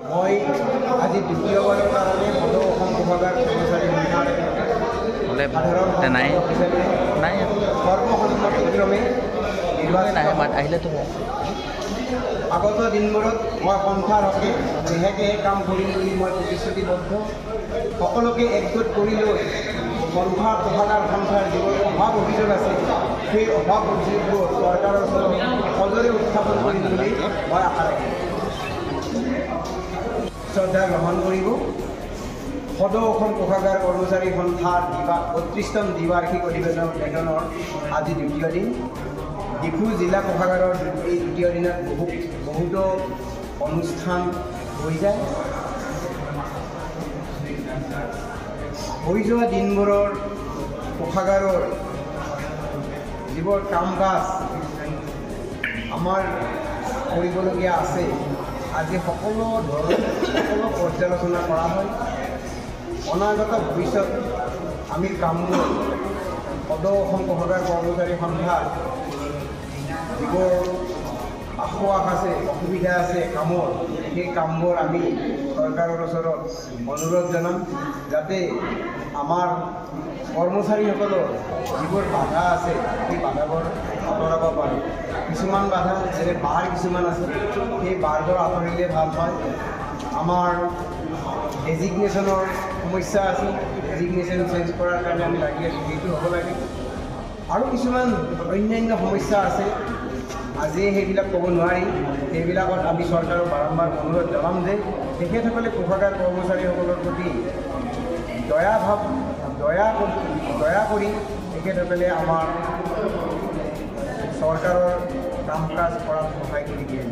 মই আজি দ্বিতীয়বাৰৰ কাৰণে সদৌ অসম কোষাগাৰ কৰ্মচাৰী সন্থাৰ সাধাৰণ নাই সম্পাদক হিচাপে নাই সৰ্বসন্মতিক্ৰমে নিৰ্বাচিত নাই মাত আহিলেতো আগত দিনবোৰত মই সন্থাৰ হকে দেহে কাম কৰিম বুলি মই প্ৰতিশ্ৰুতিবদ্ধ। সকলোকে একগোট কৰি লৈ সন্থা কোষাগাৰ সন্থাৰ যিবোৰ অভাৱ অভিযোগ আছে, সেই অভাৱ অভিযোগবোৰ চৰকাৰৰ ওচৰত সজোৰে উত্থাপন কৰিম বুলি মই আশা ৰাখিম। শ্ৰদ্ধা গ্ৰহণ কৰিব। সদৌ অসম কোষাগাৰ কৰ্মচাৰী সন্থাৰ 32তম দ্বিবাৰ্ষিক অধিৱেশনৰ আজি দ্বিতীয় দিন। ডিফু জিলা কোষাগাৰৰ এই দ্বিতীয় দিনত বহুতো অনুষ্ঠান হৈ যায়। হৈ যোৱা দিনবোৰৰ কোষাগাৰৰ যিবোৰ কাম কাজ আমাৰ কৰিবলগীয়া আছে, আজি সকলো ধৰণৰ সকলো পৰ্যালোচনা কৰা হয়। অনাগত ভৱিষ্যত আমি কামবোৰ সদৌ অসম কোষাগাৰ কৰ্মচাৰী সন্থাৰ যিবোৰ আসোঁৱাহ আছে, অসুবিধা আছে কামৰ, সেই কামবোৰ আমি চৰকাৰৰ ওচৰত অনুৰোধ জনাম, যাতে আমাৰ কৰ্মচাৰীসকলৰ যিবোৰ বাধা আছে সেই বাধাবোৰ আঁতৰাব পাৰোঁ। কিছুমান বাধা যেনে বাৰ কিছুমান আছে, সেই বাৰবোৰ আঁতৰিলে ভাল হয়। আমাৰ ডেজিগনেশ্যনৰ সমস্যা আছে, ডেজিগনেশ্যন চেঞ্জ কৰাৰ কাৰণে আমি লাগি আছোঁ, সেইটো হ'ব লাগে। আৰু কিছুমান অন্যান্য সমস্যা আছে, আজি সেইবিলাক ক'ব নোৱাৰি। সেইবিলাকত আমি চৰকাৰক বাৰম্বাৰ অনুৰোধ জনাম যে তেখেতসকলে কোষাগাৰ কৰ্মচাৰীসকলৰ প্ৰতি দয়া ভাৱ দয়া দয়া কৰি তেখেতসকলে আমাৰ চৰকাৰৰ কাম কাজ কৰাত সহায় কৰি দিয়ে।